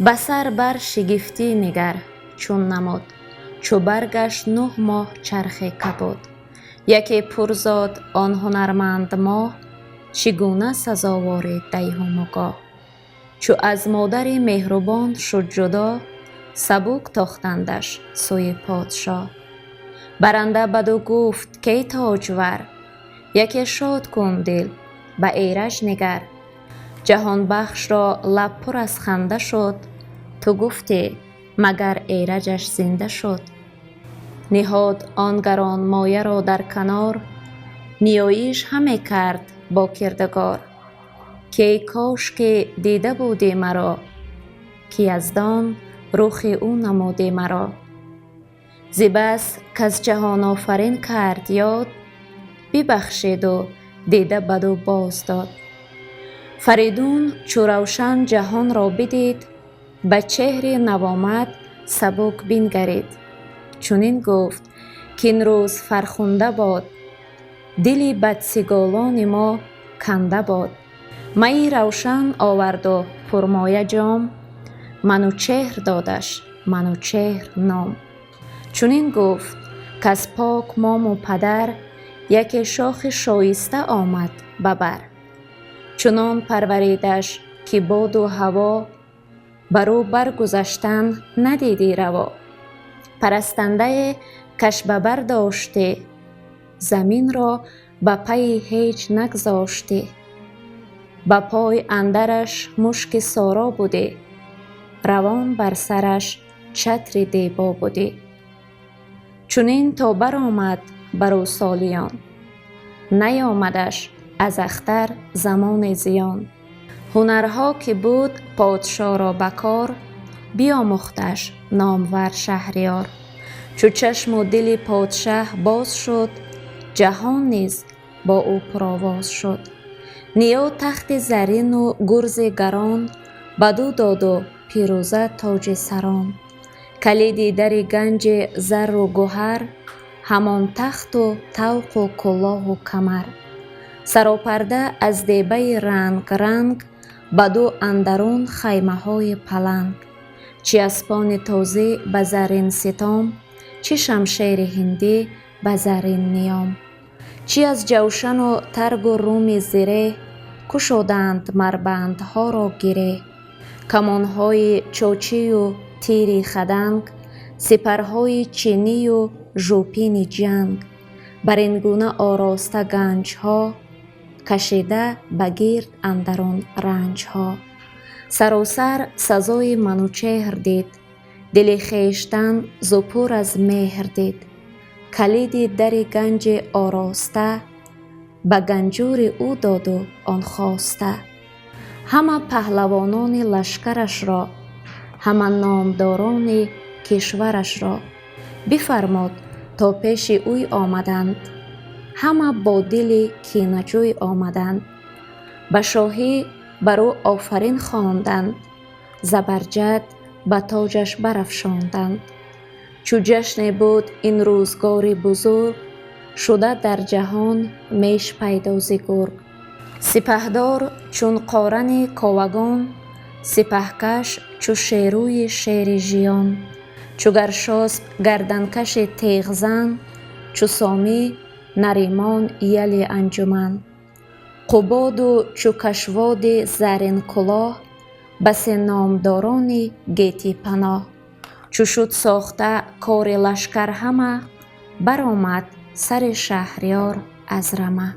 Ба сар бар шигифтӣ нигар, чун намуд, чу баргашт 9 моҳ чархе кабуд. Яке пур зод он ҳунарманд моҳ, чӣ гуна сазовори дайҳуму гоҳ. Чу аз модари меҳрубон шуд ҷудо, сабук тохтандаш сӯи подшоҳ. Баранда баду гуфт: «Кей тоҷвар, яке шод кун дил, ба Эраҷ нигар. Ҷаҳонбахшро лаб пур аз ханда шуд, ту гуфтӣ, магар Эраҷаш зинда шуд?» Ниҳод он гаронмояро дар канор, ниёиш ҳаме кард бо кирдигор, ки эй кош ки дида будӣ маро, ки яздон рухи ӯ намудӣ маро. Зи бас каз ҷаҳонофарин кард ёд, бибахшиду дида баду боз дод. Фаридун чу равшан ҷаҳонро бидид, ба чеҳри навомад сабук бингарид. Чунин гуфт, кин рӯз фархунда бод, дили бадсиголони мо канда бод. Майи равшан оварду пурмоя ҷом, Манучеҳр додаш Манучеҳр ном. Чунин гуфт, каз пок мому падар яке шохи шоиста омад ба бар. Чунон парваридаш, ки боду ҳаво бар ӯ баргузаштан надидӣ раво. Парастандае каш ба бар доштӣ, заминро ба пайи ҳеҷ нагзоштӣ. Ба пой андараш мушки соро будӣ, равон бар сараш чатри дебо будӣ. Чунин то баромад бар ӯ солиён, наёмадаш аз ахтар замоне зиён. Ҳунарҳо ки буд подшоҳро ба кор, биомӯхташ номвар шаҳриёр. Чу чашму дили подшаҳ боз шуд, ҷаҳон низ бо ӯ пуровоз шуд. Ниё тахти заррину гурзи гарон бадӯ доду пирӯза тоҷи сарон, калиди дари ганҷи зарру гуҳар, ҳамон тахту тавқу кулоҳу камар, саропарда аз дебаи ранг-ранг, баду андарун хаймаҳои паланг, чи аспони тозӣ ба заррин ситом, чи шамшери ҳиндӣ ба заррин ниём, чи аз ҷавшану таргу руми зиреҳ кушоданд марбандҳоро гиреҳ, камонҳои чочию тири хаданг, сипарҳои чинию жӯпини ҷанг, бар ин гуна ороста ганҷҳо, кашида ба гирд андарун ранҷҳо. Саросар сазои Манучеҳр дид, дили хештан зу пур аз меҳр дид. Калиди дари ганҷи ороста ба ганҷури ӯ доду он хоста. Ҳама паҳлавонони лашкарашро, ҳама номдорони кишварашро бифармуд, то пеши ӯй омаданд, ҳама бо дили кинаҷӯй омаданд. Ба шоҳӣ бар ӯ офарин хонданд, забарҷад ба тоҷаш барафшонданд. Чу ҷашне буд ин рӯзгори бузург, шуда дар ҷаҳон меш пайдо зи гург. Сипаҳдор чун қорани ковагон, сипаҳкаш чу шерӯи шери жиён, чу Гаршосп гарданкаши теғзан, чу Сомӣ Наримон яли анҷуман, Қубоду чу Кашводи зарринкулоҳ, басе номдорони гетӣ паноҳ. Чу шуд сохта кори лашкар ҳама, баромад сари шаҳриёр аз рама.